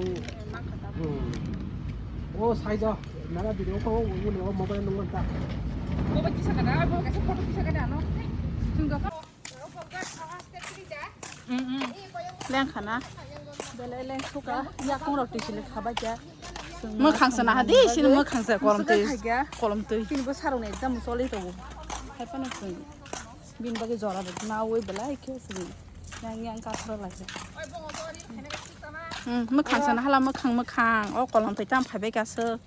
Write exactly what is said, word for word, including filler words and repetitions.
Hmm. Oh, sai jo. Nara video ko uni o mobile number ta. Mobile kisa kada, abo kaisa photo kisa kada ano. Chwng joto. Leng khana. Belai leng suka. Yakung rok twi sili khabai kya. Mwkhang sana hadi, sini mwkhang sa kolom twi. Kolom twi. Tini bo sarung ekdam choli tongo. Hai phano chwng. Bini bagwi jora bo nawi belai khe chwng. Yang yang kathra lai. Hmm, mwkhang sana hala mwkhang mwkhang. O kolom twi tam phaibai kha se.